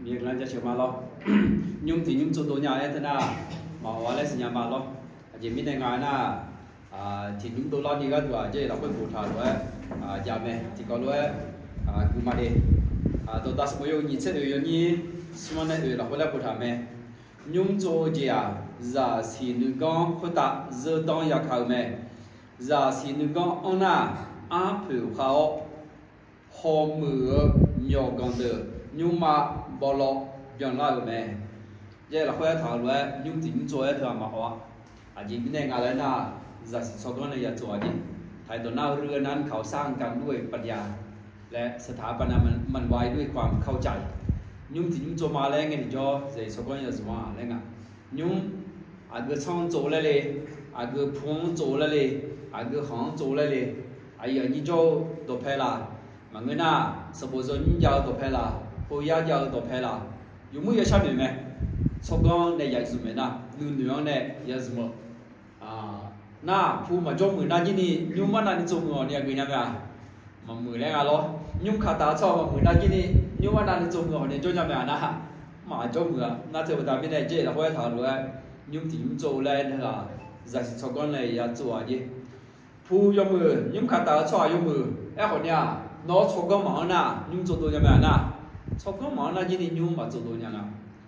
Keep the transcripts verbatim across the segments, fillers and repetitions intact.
Miqyaer guiqlanq jaceuq ma lawr. Nymr tiq nymr tsovdov nya-aer teu nar, maqawq-a laer siqnya ma lawr. Aqjeq mirnae nga aernar, tiq nymr dovlar ni gharduq-aq, Jarlif lafkhoer boftaq lof-aer jav mae. Tiqkawv lof-aer guiqma de. Dawqdaq sanqbof yawhuiq nyiq tser oeq yawnyir smr-anr nae oeq lafkhoer laer boftaq mae. Nymr tsov-eu jeq-aq, zaqsiq nuiganr khoertav zeur danr yakaq-euq mae. Zaqsiq nuiganr anr nar, arpoeq khav-awr, hawmuiq-eu myawqganq deuq nymrma bawlaw byanlar-euq mae. Jarlif lafkhoer aertaq-euq lof-aer nymr tiq nymr tsov-aer teu-aq maqawq-a. Aqjeq mirnae nga laer nar, zaqsiq tsawrganr nae ya tsov-aq jeq. Taqi dawq nar, เรื่องนั้นเขาสร้างกันด้วยปัญญา และสถาปนามันไว้ด้วยความเข้าใจ Nymr tiq nymr tsov ma laer ngae tiqjawr zaqsiq tsawrganr ya zmq-a laer nga. Nymr aqgeu tsanr-anr tsov laer le, aqgeu pu-anr tsov laer le, aqgeu khanq-anr tsov laer le, aqyuif aqnyir jawr-eu dawqpae laf, maqngeur nar, sanqbof zanqnymr jav-eu dawqpae laf, hoyar jav-eu dawqpae laf, yawmuir yashar noeq mae. Tsawrganr nae ya zmq mae nar, nuinoeq-anr nae ya zmq-eu nar, pu maqjawr muiq nar jir ni nymr arnavni tsov muiq-awq ni aqgeu nya mae-aq. Maqmuiq laer nga lawr. Nymr kaqtaf-eu tsawrhaq maqmuiq nar jir ni nymr arnavni tsov muiq-awq ni jawr nya mae-aq nar, maqjawr muiq-a. Nar teu baqda mirnae Jarlif lafkhoer aertaq-eu lof-aer nymr tiq nymr tsov laer nar-aq, zaqsiq tsawrganr nae ya tsov-aq jeq. Pu yawmuiq, nymr kaqtaf-eu tsawrhaq yawmuiq. Aerkhawf ni-aq, nawr tsawrganr maqanr nar nymr tsovdov nya mae-aq nar, tsawrganr maqanr nar jir ni nymr maqtsovdov nya nga.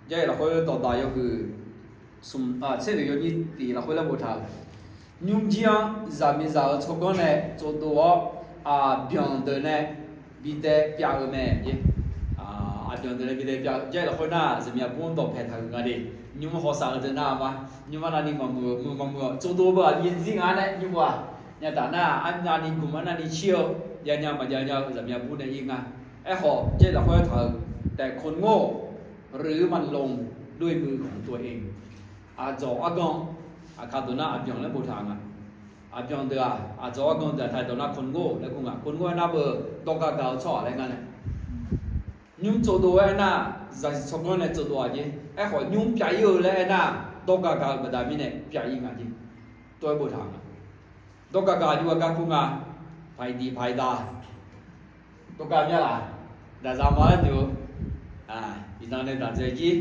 Jarlif lafkhoer dawqdaq yawhuiq smq, tser oeq yawnyir tiq lafkhoer laer boftaq-euq, nymrjir-anr zaqmiqzaq-euq tsawrganr nae tsovdov-awr, aqbyanq deuq nae bidae pyav-eu mae. Aqbyanq deuq nae bidae pyav-eu Jarlif lafkhoer nar, zaqmiq aqbur-anr dawqpaeq taq-euq nga de. Nymr hawsav-eu deuq nar ma, nymr arnavni maqmuiq-eu muiq maqmuiq-awq tsovdov beu-aq, yezir nga nae nymr-aq, nyataf nar arnavni gmq arnavni cir-eu, jav nya maqjav nya-eu zaqmiq aqbur nae ir nga. Aerkhawf Jarlif lafkhoer aertaq-euq taef คนโง่ หรือมันหลงด้วยมือของตัวเอง Aqdzawq argan, aqkaq dawq nar aqbyanq laer boftaq nga. Aqbyanq deuq-aq, aqdzawq argan deuq-aq taqdawq nar คนโง่ laer kur nga. คนโง่ aernar beu, dawrgaq gaq-eu tsawrhaq laer ngar nae. Nymr tsovdov-aer aernar, zaqsiq tsawrganr nae tsovdov-aq jeq. Aerkhawf nymr pyav ir-eu laer aernar, dawrgaq gaq-eu baqda mirnae pyav ir nga jeq. Tov-aer boftaq nga. Dawrgaq gaq aqjox-aer gar kur nga. ไปดีไปดา Dawrgaq myav laf, daqza ma laer noeq-eu, iqnan nae daqdzae jir,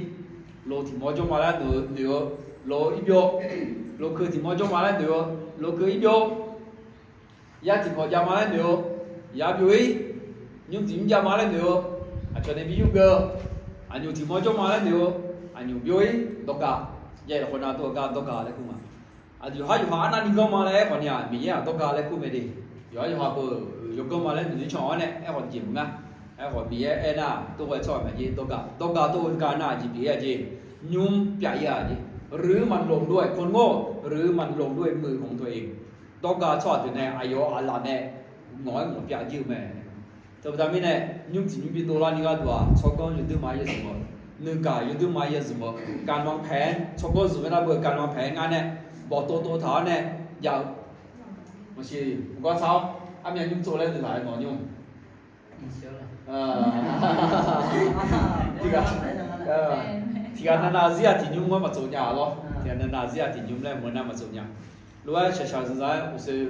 lo tiq mawr jawr ma laer noeq-eu, noeq-eu, lo irbyov, lo keu tiq mawr jawr ma laer noeq-eu, lo keu irbyov, yar tiq kawq jav ma laer noeq-eu, yar byov-ir, nymr tiq nymr jav ma laer noeq-eu, aqcawq nae bi yur byov-eu, aqnymq tiq mawr jawr ma laer noeq-eu, aqnymq byov-ir, dawrgaq, yaer lafkhoer nar dawrgaq, dawrgaq laer kur ma. Aqyawqhar yawqha arnavni ganr ma laer aerkhawf ni-aq, Miqyaer-aq dawrgaq laer kur mae de. Yawqhar yawqha beu yawganr ma laer noeq-ir can-awr nae aerkhawf jeq meuq ngar. Aerkhawf Miqyaer aernar, dawrghae tsawrhaq maqjeq dawrgaq, dawrgaq dawr-eu gar nar aqjeq pyeuf-ir-a jeq. Nymr pyav-ir-a jeq. หรือมันหลงด้วยคนโง่ หรือมันหลงด้วยมือของตัวเอง Dawrgaq tsawrhaq deuq nae aqyawf-eu aqlaf nae ngawq-aer ngawq pyav jir-eu mae. Teubaqda mirnae, nymr tiq nymr bi dovlar ni gharduq-aq, tsawrganr yawdui ma yarzmq-eu, nuigaq yawdui ma yarzmq-eu, gaqnanq paeq-aer tsawrganr zmq-aer nar beu gaqnanq paeq-aer ngar nae bawqtov tov taq-awr nae jav-eu maqsiq. Uqgar tsaq-awr armyav nymr tsov laer nuitaq-aer nawq nymr tiq ghaq navnav zir-aq tiq nymr-anr maqtsov nya lawr. Tiq ghaq navnav zir-aq tiq nymr laer meuq nar maqtsov nya. Lof-aer shaqshaq zanqzanq-aer uqshoe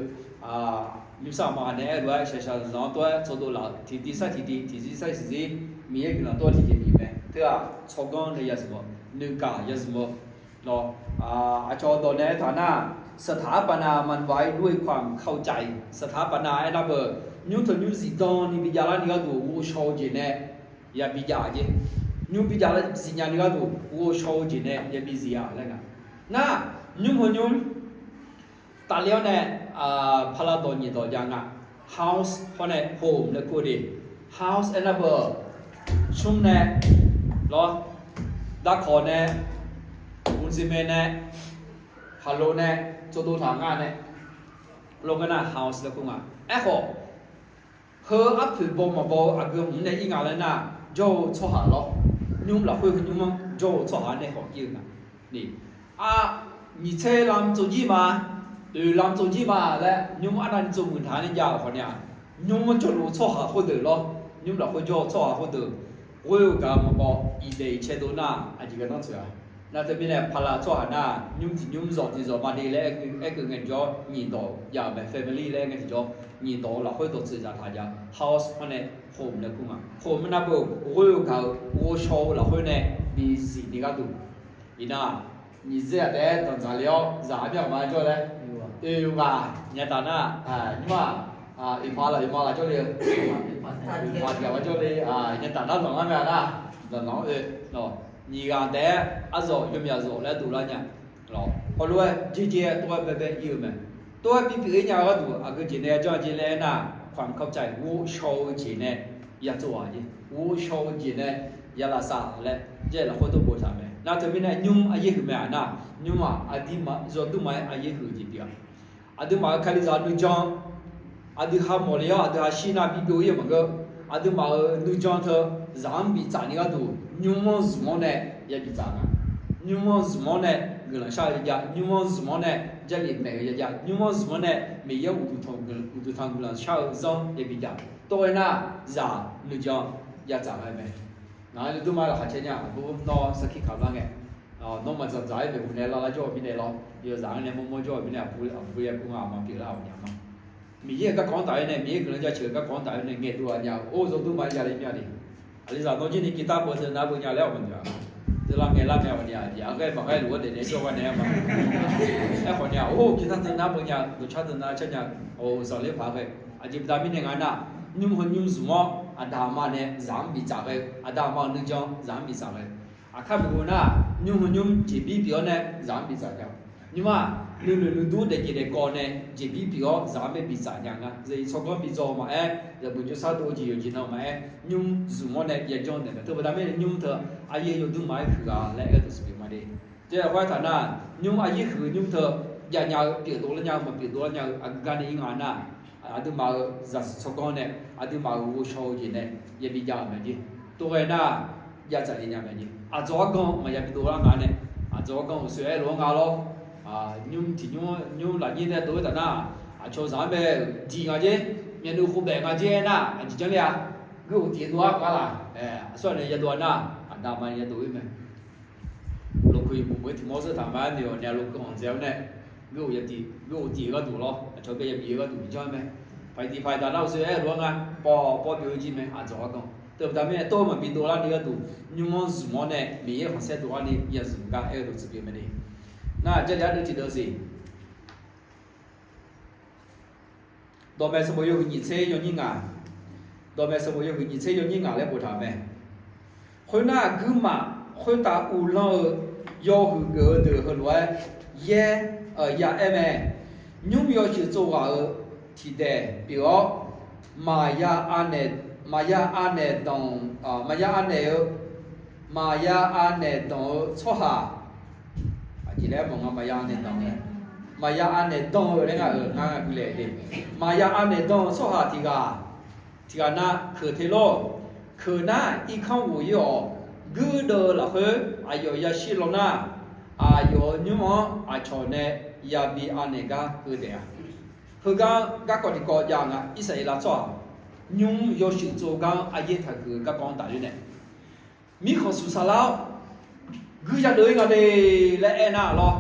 nymrsar aqma ghaq nae aer lof-aer shaqshaq zanqzanq-anr tov-aer tsovdov laf-eu tiqtiv sar tiqtiv, tiqzir sar tiqzir, Miqyaer guiqlanq tov-aer tiqjeq bif mae. Teu-aq, tsawrganr nae yarzmq-eu, nuigaq yarzmq-eu, lawr, aqcawq dawq nae aertaq nar, สถาปนามันไว้ด้วยความเข้าใจ สถาปนา aernar beu, nymr teu nymr zifdan ni bi javlar ni gharduq ghovshaw-eu jeq nae yabi jav-a jeq. Nymr bi jav laer zifnya ni gharduq ghovshaw-eu jeq nae yabi zif-a laer nga. Nar, nymr heu nymr tafler-awr nae, paqlaq dawq nyiq dawq jav nga. House hawr nae home laer kur-eu de. House aernar beu, smr nae, lawr, darkawq nae, mqzmq mae nae, haqlo nae, tsovdov taq ngar nae, lawr, ngar nar house laer kur nga. Aerkhawf, heu arpoeq baw maqbaw-eu aqgeu hmq nae ir nga laer nar, jawr-eu tsawrhaq lawr. Nymr lafkhoer heu nymr-anr jawr-eu tsawrhaq-anr nae khawf ir-eu nga. Ni, a, nyiq tser lam tsov jir ma, oeq lam tsov jir ma laer nymr arnavni tsov muiq taq-aer nae jav-euq khawf ni-aq, nymr-anr jawrluf-eu tsawrhaq khoerdeuq lawr, nymr lafkhoer jawr-eu tsawrhaq khoerdeuq, ghoer-eu gaq-eu maqbaw, iqdaeq iqcae dov nar aqjeq gaq danr tsoeq-a. Nar teumirnae paqlaq tsawrhaq nar, nymr tiq nymr zawq tiq zawq maqde laer aer keuv ngae tiqjawr nyiq dawq jav-euq mae, family laer aer ngae tiqjawr nyiq dawq-eu lafkhoer dawqtsuif zaqtaq jav, house-anr nae home laer kur ma. Home nar beu ghoer-eu gaq-eu ghovshaw-eu lafkhoer nae bizif ni gharduq. Iqnan, nyiq dzer-aq taef-aer danqdzaq le-awr zaq armyar ghaq ma jawr laer, oe ghaq nyataf nar, nymr-aq, oeqpaq laf oeqma laf jawr le-eu, oeqpaq tiq ghaq ma jawr le, nyataf nar lanq-anr mae nar, lanq lanq-anr oe. Nyiq ghaq taef-aer arzawq yawmyaq zawq laer dovlar nya. Hawlof-aer jeqjeq-aer tov-aer baebae ir-eu mae. Tov-aer bipyeuf-ir nya-eu gharduq aqgeu jeq nae ya janr-a jeq laer aernar, ความเข้าใจ ghovshaw-eu jeq nae ya tsov ghaq jeq, ghovshaw-eu jeq nae ya lafsav laer, jaev lafkhoer dov boftaq mae. Nar teumirnae nymr aryaer huiq mae-aq nar, nymr-aq aqdui yawdui ma-aer aryaer huiq-eu jeq pyeuf-a. Aqduimaf-euq Kalizaq nuijan, aqdui ha mawq le-awr aqdui ha shir nar bibyov-ir-eu maqngeur. Aqduimaf-euq nuijan teu zaq-anr bitsaf ni gharduq nymr-anr zmq-awr nae ya bitsaf nga. Nymr-anr zmq-awr nae guiqlanq shar-eu ya jav, nymr-anr zmq-awr nae jarlif maeq-eu ya jav, nymr-anr zmq-awr nae Miqyaer uqduq tanq guiqlanq shar-eu zanr yabi jav. Tov-aer nar, zaq nuijan ya dzaq ghae mae. Ngaq-anr yawdui ma laqkhaq caer nya, aqbur nawr sarkir kaq lar ngae, nawr maqdzaq dzaq-aer maeqhu nae lar lar jawr-eu mirnae lawr, yawzaq-anr nae mawrmawr jawr-eu mirnae aqbur yakur nga maqpyeuf lar-awq nya ma. Miqyaer-euq garkawv-anr taf-aer nae, Miqyaer guiqlanq jaceuq-euq garkawv-anr taf-aer nae ngaeqdov-a nya-eu or yawdui ma ya le mya le. Aqlizaq nawr jir ni kirtav beuv teu nar beuv nya laer awq maqnoeq-a. Teular ngaeqlar mae awq ni-aq, aqghaer maqghaer luf-aer daefnaeq jawr ghae naeq-a ma. Aerkhawf ni-aq, or kirtav teu nar beuv nya, dawqcar teu nar car nya, or zanqler paq ghae. Aqjeq baqda mirnae nga nar, nymr heu nymr zmq-awr aqda aqma nae zaq-anr bitsaf ghae-eu, aqda aqma-euq nuijan zaq-anr bitsaf ghae-eu. Aqkar maqghoe nar, nymr heu nymr jeqbir pyeuf-awr nae zaq-anr bitsaf ghae-eu. Nymr-aq, nuinoeq nuidur daefjeq daefkawv nae jeqbir pyeuf-awr zaq-anr bae bitsaf nya nga. Zaqsiq tsawrganr bi dzaw-eu maqaer, zaqguq jawrshar dov-eu jeq yawqjeq nan maqaer, nymr zmq-awr nae yajanr naeq mae. Teubaqda mirnae nymr teu aryaer yawdui ma-aer huiq ghaq laer aer-eu dawqtsuif pyeuf ma de. Te lafkhoer aertaq nar, nymr aryaer huiq-eu nymr teu javnya-eu pyeuf dovlar nya-eu maqpyeuf dovlar nya-eu aqgeu gar nae ir nga nar, aqduimaf-euq zaqsiq tsawrganr nae, aqduimaf-euq ghovshaw-eu jeq nae yabi jav-euq mae jeq. Tov ghae nar, jav dzaq le nya mae jeq. Aqdzawq argan maqya bi dovlar nga nae, aqdzawq argan uqshoe aer lof-anr nga lawr. Nymr tiq nymr nymr lafnyir nae dov-aer taf nar, aqcawq zaq-anr bae-euq diq nga jer, myavnuiv khov baef nga jer aernar, aqjeq janr ler-a. Geur-euq tiq dov-ar gar laq, aqsur ghaq nae yadov-a nar, aqda aqma yadov-ir mae. Lokeuq yawmuiq muiq-aer tiq mawr zeur taq ma-aer noeq-awq nae, lokeuq anqdzae-awr nae, geur-euq tiq-eu gharduq lawr, aqcawq bae yabi-eu gharduq janr mae. Paqdiq paqdaq nar uqshoe aer-eu lof-anr nga, pawv pawv pyeuf-eu jir mae, aqdzawq argan. Teubaqda mirnae tov-eu maqbi dovlar ni gharduq, nymr-anr zmq-awr nae Miqyaer khanqsaer dovlar ni ya zmq gar aer-eu dawqtsuif pyeuf mae de. Nar, Jarlif ardeuv tiqdeuv siq. Dawqmaeq sanqbof yawhuiq nyiq tser yawnyir ngaq, dawqmaeq sanqbof yawhuiq nyiq tser yawnyir ngaq laer boftaq-euq mae. Khoernar, guirmaf khoertav uvlanr-eu yawhuiq geuf-eu deuq heulof-aer yaer, ya aer mae. Nymr yawshuif tsov ghaq-euq tiqdaeq pyeuf-awr, maqya anaeq, maqya anaeq danq, maqya anaeq-eu, maqya anaeq danq-eu tsawrhaq, aqjeq laer mawf nga, maqya anaeq danq-eu, maqya anaeq danq-eu laer nga-euq ngar gui laeq de. Maqya anaeq danq-eu tsawrhaq tiq ghaq, tiq ghaq nar keuq te lor. Keuq nar irkanr ghof-ir-awq. Guirdeuv-eu lafkhoer aqyawf yashir law nar, aqyawf-euq nymr-anr aqcawq nae yabi anaeq gar keuv taef-a. Heugar garkawv tiqkawv jav nga, Irsaqleqlav tsawrhaq nymr yawshuif tsov gar-anr aryaer taqhuiq-eu garkawv-anr tafler nae, mirkhanq suq saqlar-awr, guir yadeuv-ir nga de laer aernar lawr,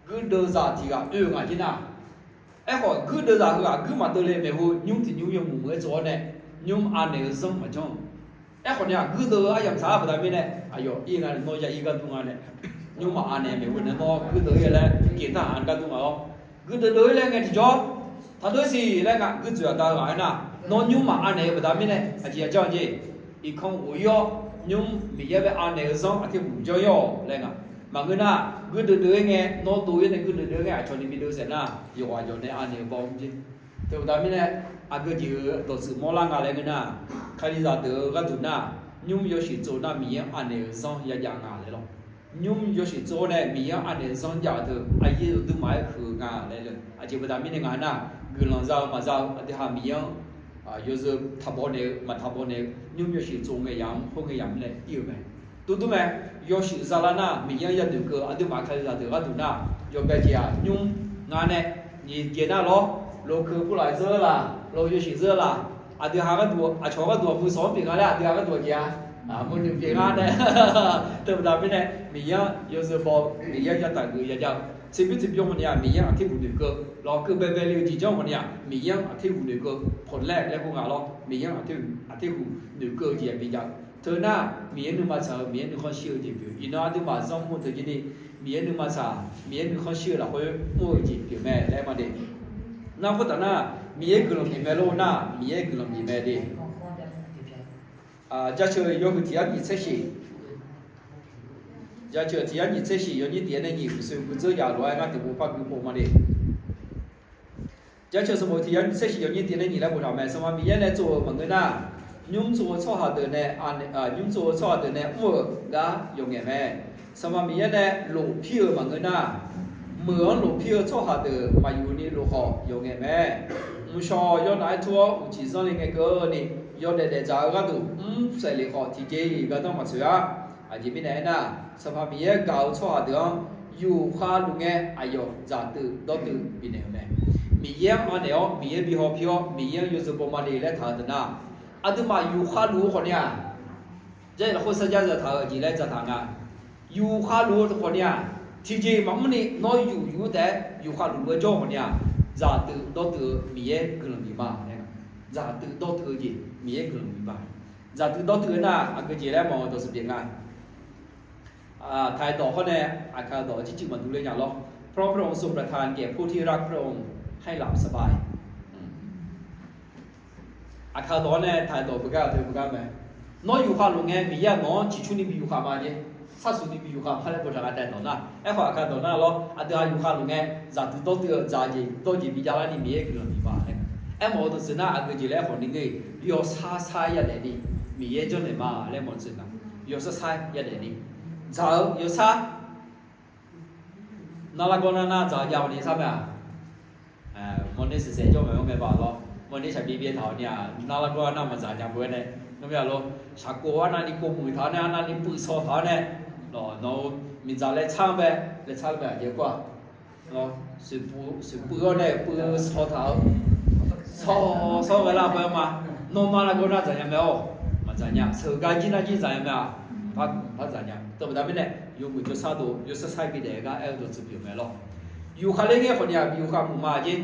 guirdeuv zaq tiq ghaq oe-eu ngaq jir nar, aerkhawf guirdeuv zaq heughaq guir maqdeuv le maeqhu, nymr tiq nymr yawmuiq muiq-aer tsov-awr nae, nymr anaeq-eu zanr maqjanr. Aerkhawf ni-aq, guirdeuv-eu aryamq tsaq-ar baqda mirnae, aqyawf ir nga nae, nawr ya ir gharduq nga nae, nymrma anaeq maeqhu nae nawr guirdeuv-ir laer geqnar-aq gharduq nga-awr, guirdeuv deuv-ir laer ngae tiqjawr, taqdeuv siq laer nga guirdeuv zaqda ghaq aernar, nawr nymrma anaeq-eu baqda mirnae aqjeq ya janr jeq. Irkanr ghof-ir-awr, nymr Miqyaer bae anaeq-eu zanr aqtemuq janr-ir-awq laer nga. Maqngeur nar, guirdeuv deuv-ir ngae, nawr dov-ir nae guirdeuv deuv-ir ngae aqcawq ni bideuv saef nar, yawqghaq yawq nae anaeq-eu baw-eu jeq. Teubaqda mirnae, aqgeu jeq-euq dawqtsuif mawrlar nga laer ngeur nar, Kalizaq deuq-eu gharduq nar, nymr yawshuif tsov nar Miqyaer-anr anaeq-euq zanr yajav nga laer lawr. Nymr yawshuif tsov-awr nae Miqyaer-anr anaeq-eu zanr jav-eu teu aryaer yawdui ma-aer huiq-eu nga laer le. Aqjeq baqda mirnae nga nar, guiqlanq za-eu maqza-eu aqdui ha Miqyaer-anr yawzeu taqbaw naeq-eu maqtaqbaw naeq-eu, nymr yawshuif tsov ngae yamq-anr khoerngae yamq-anr nae ir-eu mae. Durdur mae, yawshuif zalar nar Miqyaer-anr yanoeq keuv-eu aqduimaf Kalizaq deuq gharduq nar, yawbae jeq-aq nymr nga nae, nyiq jeq nar lawr, lokeuq pulaf zeur laq, lo yawshuif zeur laq, aqdui ha gharduq aqcawq gharduq muiq sawq-anr pyeuf nga laer aqdui ha gharduq jeq-a. Mr nuiv pyeuf ngar nae, teubaqda mirnae Miqyaer-anr yawzeu baw, Miqyaer-anr yataq geuf yajav-eu, tserbymr tserbymr hawni-aq Miqyaer-anr aqtirhuq noeqkeuv lawq. Keuv baebae le-eu jeq janr hawni-aq Miqyaer-anr aqtirhuq noeqkeuv pawqlaer laer khoer nga lawr. Miqyaer-anr aqtirhuq noeqkeuv-eu jeq yabi jav-eu teu nar, Miqyaer nuima tsaq-eu, Miqyaer nuikhanr shir-eu jeq pyeuf. Iqnan aqduimaf zanr mr-eu teu jir ni, Miqyaer nuima tsaq, Miqyaer nuikhanr shir-eu lafkhoer mr-eu jeq pyeuf mae laer ma de. Nar khoertaf nar, Miqyaer guiqlanq bif mae lor nar, Miqyaer guiqlanq bif mae de. Jaceuq yawhuiq tiq yar nyiq tser shiq, Jaceuq tiq yar nyiq tser shiq yawnyir tiq yar nae nyiq guiqshoe guiqdzeur yaf lof-aer ngar tiqpov par gui pov ma de. Jaceuq sanqbof tiq yar nyiq tser shiq yawnyir tiq yar nae nyiq laer boftaq mae. Sanqpaq Miqyaer nae tsov-euq maqngeur nar, nymr tsov-eu tsawrhaq deuq nae, nymr tsov-eu tsawrhaq deuq nae mr-euq gar yawqngaeq mae. Sanqpaq Miqyaer nae lof pir-euq maqngeur nar, meuq-anr lof pir-eu tsawrhaq deuq maqyuf ni lof khawf yawqngaeq mae. Mqshawq yawnaf-aer tur-awr uqcif zanr le ngae keuvni, yawdaef daefdzaq-eu gharduq mr saef lef khawf tiqjeq-iq gardanr maqtsoeq-ar. Aqjeq mirnae aernar, Sanqpaq Miqyaer gaq-eu tsawrhaq deuq-anr yufkhav luf ngae aqyawf dzaqtuiv dawrtuiv bifnaeq-euq mae. Miqyaer-anr anaeq-awr Miqyaer bi haw pir-awr Miqyaer-anr yawzeu baw ma le laer taq-eu deuq nar, aqduimaf yufkhav luf-eu khawfni-aq, Jarlif lafkhoer sarjax zataq-euq aqjeq laer zataq nga. Yufkhav luf-eu khawfni-aq, tiqjeq maqmr ni nawr yuf yuf-eu taef-aer yufkhav luf-eu jawr khawfni-aq, dzaqtuiv dawrtuiv-eu Miqyaer guiqlanq bif ma laer, dzaqtuiv dawrtuiv-eu jeq Miqyaer guiqlanq bif ma. Dzaqtuiv dawrtuiv-eu nar aqgeujeq laer mawf-eu dawqtsuif pyeuf nga. Taqdawq hawr nae aqkaq dawq jircuiv maqdur ler nya lawr. เพราะพระองค์ทรงประทานแก่ผู้ที่รักพระองค์ให้หลับสบาย Aqkaq dawq-anr nae taqdawq beugar-eu teu beugar mae. Nawr yufkhav luf ngae Miqyaer-aq nawq-anr ciqcurni bi yufkhav ma jeq, sharsuq ni bi yufkhav ma laer boftaq nga taqdawq nar. Aerkhawf aqkaq dawq nar lawr, aqdui-aq yufkhav luf ngae dzaqtuiv dawrtuiv-eu dzaq jeq dawr jeq bi javlar ni Miqyaer guiqlanq bif ma laer. Aermawf-eu dawqtsuif nar aqgeujeq laer khawf ni ngeur-iq yawshar shar yadaef ni Miqyaer janrnaeq ma laer mawf-eu dawqtsuif nga. Yawshar shar yadaef ni dzaq-eu yawshar Narlar gawr nar nar dzaq-eu jav-awq ni sar mae-aq. Mawrner siqsaef jawr maeq-anr ngae ba lawr. Mawrner shaqbi byae taq-awq ni-aq, narlar gawr nar maqdzaq nya beu-aer nae, ngar mir-a lor. Shaqkov arnavni kov muiq taq-awr nae, arnavni puiv shaw taq-awr nae, nawq-eu miqdzaq laer tsar-anr bae, laer tsar-anr bae aqjeq kur-aq. Siqpuiv-awr nae puiv shaw taq-eu, shaw shaw ghae lar bae-anr ma. Nawr narlar gawr nar dzaq nya mae-awq. Maqdzaq nya. Sheuq gar jir nar jir dzaq nya mae-aq. Par dzaq nya. Teubaqda mirnae yawmuiq jawrshar dov yawshar shar bi daef gar aer-eu dawqtsuif pyeuf mae lawr. Yufkhav ler ngae khawfni-aq bi yufkhav muiq ma jeq.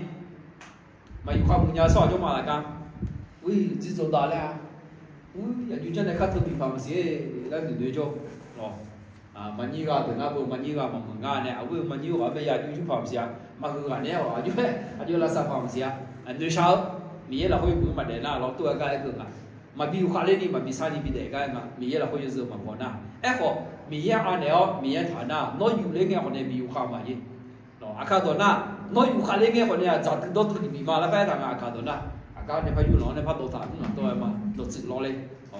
Maq yufkhav muiq nya-eu tsawrhaq jawr ma laf gar, ur, dzirdzawq dav laer-a. Ur, aqjox janr nae kar teu bif paq maqsiq-e laer noeq noeq jawr. Maqnyir ghaq deuq ngar beu maqnyir ghaq maqmuiq ngar nae, aqghoer maqnyir ghaq-anr bae ya aqjox yur paq maqsiq-a. Maqhuiq ghaq naeq-aer-awq aqjox-aer aqjox lavsav paq maqsiq-a. Noeqshaq-eu Miqyaer lafkhoer yawmuiq-anr maqdaef nar lawr, tov-aer gar aer keuv nga. Maqbi yufkhav ler ni maqbi sar ni bi daef gar nga. Miqyaer lafkhoer yawzeu maqbaw nar. Aerkhawf Miqyaer anaeq-awr Miqyaer taq nar, nawr yufler ngae khawfnae bi yufkhav ma jeq. Aqkaq dawq nar, nawr yufkhav ler ngae khawfnae-aq dzaqtuiv dawrtuiv ni bif ma laer par aertaq nga. Aqkaq dawq nar, aqgar nae par yur lanq-anr nae par dawqtaq mr lanq dawr-aer ma dawqtsuif lawr ler.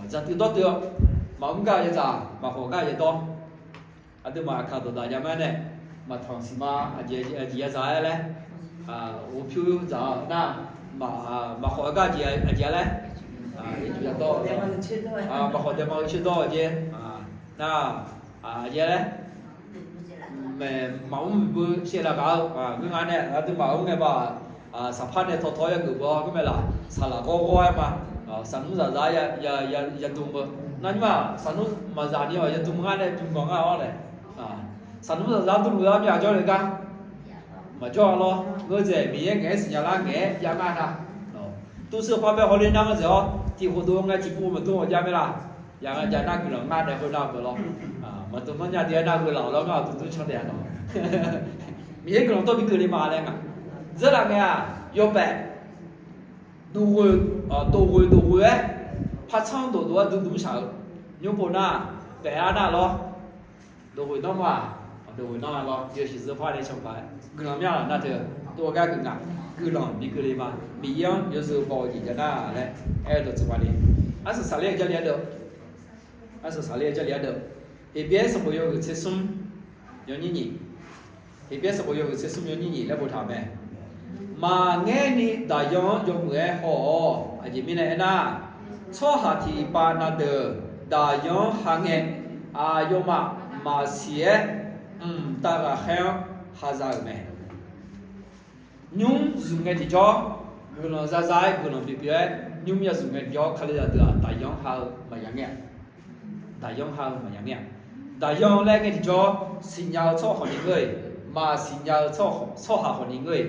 Dzaqtuiv dawrtuiv-awr, maqmr gar yadzaq, maqkhawf gar yadawr. Aqduimaf aqkaq dawqdaq ya ma-aer nae, maqtanq siq ma, aqjeq aqjeq yadzaq-aer laer, ghofpyur dzaq-eu nar, maqkhawf gar aqjeq aqjeq-a laer, yadawr, maqkhawf daema-eu sherdawr-eu jeq nar, aqjeq laer, maeq maqmr miqbui shaevlaf gaq-eu ngeur nga nae, aqduimaf-anr ngae ba, saqpar nae tawtaw-aer yageuf beu-awr, ngeur mae laf, saqlaq ghawrghawr-aer ma, saqnmr zaqzaq-aer yadm beu. Nar nymr-aq, saqnmr maqzaq ni-awq yadm ngar nae dm ganq ngar-awr nae, saqnmr zaqzaq durluf-a myav jawr le gar, maqjawr-a lawr. Ngeur dzaeq Miqyaer ngaeq-aer siqnya lar ngaeq-aer jav ngar na. Tuvshuir par bae hawler nar ngeur dzaeq-awr, tiq khofdov ngae tiqpov maqdm-awq jav mae laf. Yaq nga jav nar guiqlanq ngar nae khoernar beu lawr. Maqdm nanr nya deuq-aer nar heu laf-awq lawr ngar-awq dm dm can taef-a nawq. Miqyaer guiqlanq dawr bi keuvle ma laer nga. Dzeurlaf ngae-aq, yawbaef dov ghoe, dov ghoe dov ghoe-aer, par tsanr dov dov-aer duidui shaq-eu nymr pov nar, baef-a nar lawr. Dov ghoe nanr ma, dov ghoe nanr-a lawr, yawshuif zeur par nae can paq-aer guiqlanq myanr-aq nar teu, tov-aer gar guiqlanq, guiqlanq bi keuvle ma. Miqyaer-anr yawzeu baw-eu jeq jav nar laer aer-eu dawqtsuif ma le. Arsaq saqler-eu Jarlif ardeuv, arsaq saqler-eu Jarlif ardeuv, Heqbyaer sanqbof yawhuiq tser smr yawnyir nyiq, Heqbyaer sanqbof yawhuiq tser smr yawnyir nyiq laer boftaq-euq mae. Maqngaer ni daqyan-anr yawmuiq-aer haw-awq. Aqjeq mirnae aernar, tsawrhaq tiqpav na deuq daqyan-anr ha ngae, aqyawfmaf maqsiq-aer mqtav ghaqkhaer-anr ha za-euq mae. Nymr zmq ngae tiqjawr, guiqlanq zaza-aer guiqlanq pyeufpyeuf-aer nymr ya zmq ngae tiqjawr, Kalizaq deuq-aq daqyan-anr ha-eu maqya ngae-a. Daqyan ha-eu maqya ngaer-aq. Daqyan laer ngae tiqjawr, siqnya-eu tsawrhaq khawf ni ngeur-iq, maqsiqnya-eu tsawrhaq khawf ni ngeur-iq,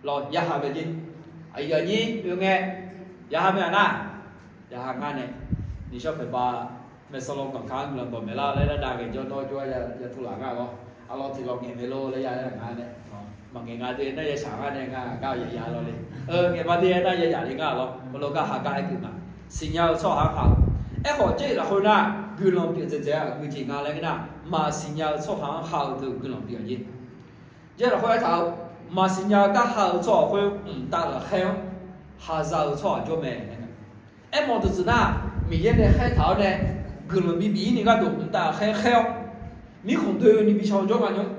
lawr, ya ha bae jer. Aqyuif aqnyir oe ngae, ya ha mae-aq nar, ya ha ngar nae, nishawr paeqbav maeqsanq law ganq ka-anr guiqlanq dawq maeqlar laer lar dav ghae jawr nawr jawr-aer ya tuvlaf ngar lawr. Arlawr tiq lawr ngaeq mae lor laer ya-aer nga nae, maqngaeq nga de nar ya shaq ngar nae nga gar ya ya lawr le. Ngaeq ma de-aer nar ya ya le ngar lawr. Maqlawr gar ha gar aer geuf ma. Siqnya-eu tsawrhaq-anr ha-eu. Aerkhawf Jarlif lafkhoer nar, guiqlanq pyeuf dzaeqdzaeq-a aqgeujeq nga laer ngeur nar, maqsiqnya-eu tsawrhaq-anr ha-eu deuq guiqlanq pyeuf-a jer. Jarlif lafkhoer aertaq-eu, maqsiqnya-eu gar ha-eu tsawrhaq khoer mqtav ghaqkhaer-anr ha za-eu tsawrhaq jawr mae. Aermawf deuq tsuif nar, Miqyaer nae khaertaq-awr nae, guiqlanq bibif-ir ni gharduq mqtav ghaqkhaer khaer-awr, mirkhanq doeni bi can jawr nga nymr.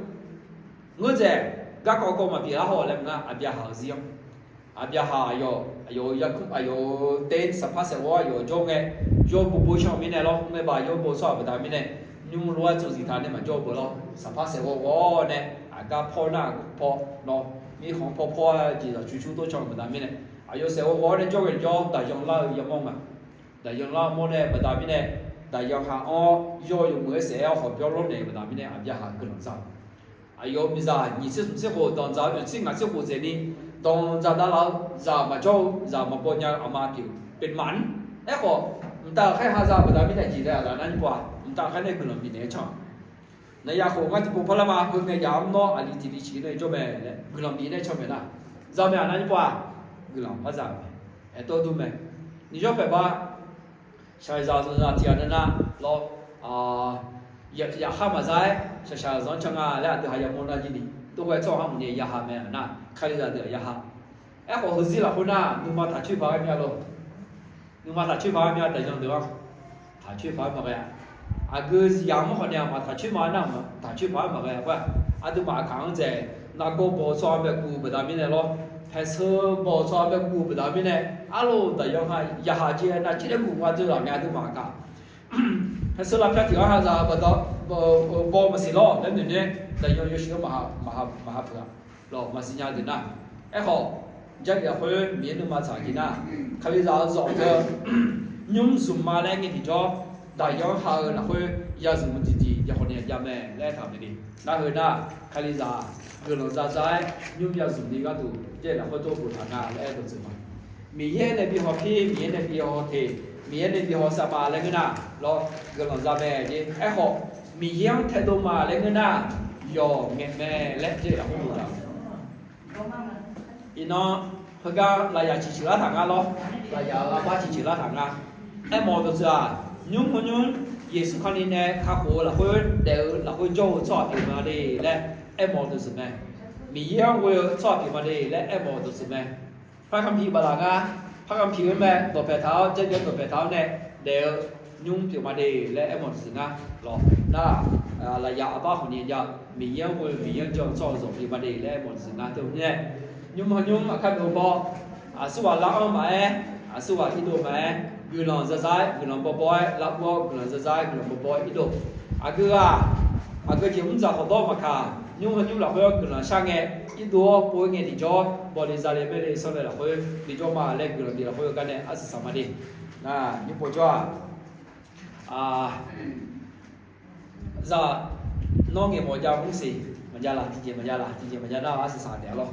Ngeur dzaeq, garkawv kawv maqpyeuf-ar haw laer maqnga, Aqbyaqhaq-euq zir-anr. Aqbyaqhaq aqyawf, aqyawf-euq yarkmr, aqyawf-euq ter saqpar saeqghawv-awr aqyawf jawr ngae, yawbo bo can-eu mirnae lawr, mr ngae ba yawbo tsawrhaq baqda mirnae, nymr lof-aer tsovzif taq nae maqjawr-eu beu lawr, saqpar saeqghawv ghawv-awr nae, aqgar pawr nar pawr nawr, mirkhanq pawr pawr-aer jeq zaq cucur tawr can-eu baqda mirnae, aqyawf saeqghawv ghawv-awr nae jawr ngae jawr daqyan lar-eu yamawr nga. Daqyan lar-eu mawr nae baqda mirnae, daqyan ha-anr yawr-eu yawmuiq-aer saef-aer-awr khawf byawr lawr naeq-eu baqda mirnae, Aqbyaqhaq guiqlanq za-eu aqyawf-euq miqzaq nyiq tser smq tser khof danqdzaq-eu oeq tser ngaq tser khof dzaeqni, danqdzaq davlaf-eu zaq maqjawr-eu zaq maqbaw nya-eu aqma pyeuf pyeuf maqnr. Aerkhawf, mqtav ghaqkhaer ha za-eu baqda mirnae jeq dae-aq laf nar nymr pov-aq, mqtav ghaqkhaer nae guiqlanq bifnaeq-aer can-a. Naqya khof ngar tiqpov parlar ma, heu ngae yaf-anr nawr aqli tiq li ciq nae jawr mae laer guiqlanq bifnaeq-aer can mae nar, za mae-aq nar nymr pov-aq, guiqlanq par za mae. Aertawv dur mae. Nyiq yawr paeqbav shaqzaq zanqzaq tiq ghaq nae nar lawr, yaqkhar maqza-aer shaqshaq zanq-anr can nga laer aqdui ha yamawr nar jir ni, tov ghae tsawrhaq-anr maqni ya ha mae-aq nar, Kalizaq deuq-aq ya ha. Aerkhawf heuzir lafkhoer nar, nuima taqcoer paq-aer mya lor. Nuima taqcoer paq-aer mya daqyan deuq-anr taqcoer paq-aer maqghae-a. Aqgeu yamq-anr khawf nae-aq maqtaqcoer ma-aer nar, taqcoer paq-aer maqghae-a. Khoer-aq, aqduimaf aqkaq-anr dzaeq, nargawr baw-eu tsawrhaq-anr bae guv-eu baqda mirnae lawr, paeqseur baw-eu tsawrhaq-anr bae guv-eu baqda mirnae, arlof daqyan ha ya ha jir-aer nar jir laer guv nga deuv laf ngae aqduimaf aqkaq. Paeqseur lavpyar tiq ghaq ha za-eu baqda, baw maqsiq lawr laer noeq nae, daqyan yawshuif-anr maqha peuq-a. Lawq, maqsiq nya deuq nar. Aerkhawf, Jarlif lafkhoer Miqyaer nuima tsaq jeq nar, Kalizaq-euq zawq teu nymr zmq ma laer ngae tiqjawr, daqyan-anr ha-eu lafkhoer ya zmq-eu tiqjeq ya khawf ni-a jav mae laer aertaq-euq mae ni. Nar heu nar, Kalizaq guiqlanq za za-aer nymr ya zmq ni gharduq Jarlif lafkhoer dawr boftaq nga laer aer dawq tsuif ma. Miqyaer nae bi haw pir, Miqyaer nae bi haw teq, Miqyaer nae bi haw sar ma laer ngeur nar, lawr, guiqlanq za mae jer. Aerkhawf, Miqyaer-anr taedov ma laer ngeur nar, yawq ngaeq mae laer Jarlif lafkhoer boftaq-euq. Iqnan, heugar lafyaq ciqceuq lar taq nga lawr. Lafyaq-euq arbar ciqceuq lar taq nga. Aermawf-eu dawqtsuif-aq, nymr hawr nymr Yeqsur Kali nae kakhof-eu lafkhoer daef-eu lafkhoer jawr-eu tsawrhaq pyeuf ma de laer aermawf-eu dawqtsuif mae. Miqyaer-anr ghoe-eu tsawrhaq pyeuf ma de laer aermawf-eu dawqtsuif mae. Parkamq biflaf nga. Parkamq bif-eu mae dawqpaeq taq-awr, jarjav dawqpaeq taq-awr nae daef-eu nymr pyeuf ma de laer aermawf-eu dawqtsuif ngar lawq. Nar, lafyaq arbar khawf ni jav-eu Miqyaer-anr ghoe-eu Miqyaer-anr jan-eu tsawrhaq zawq pyeuf ma de laer aermawf-eu dawqtsuif ngar teu mirnae, nymr hawr nymr aqkar dov baw, aqsurghaq lar-anr maqaer, aqsurghaq irdov maqaer, guiqlanq za za-aer guiqlanq baw baw-aer lar-awr guiqlanq za za-aer guiqlanq baw baw-aer irdov. Aqgeu-aq, aqgeu jeq mr dzaq khawf dawr maqkaq, nymr hawr nymr lafkhoer guiqlanq shar ngae, irdov-awr pov-aer ngae tiqjawr, bawle zale maerle sanrlae lafkhoer bi jawr ma laer guiqlanq bif lafkhoer-eu gar nae arsiq saq ma de. Nar nymr pov jawr-aq, zaq nawr ngaeq mawf jav mr siq maqjav laq, tiqjeq maqjav laq, tiqjeq maqjav nar arsiq saq daef-a lawr.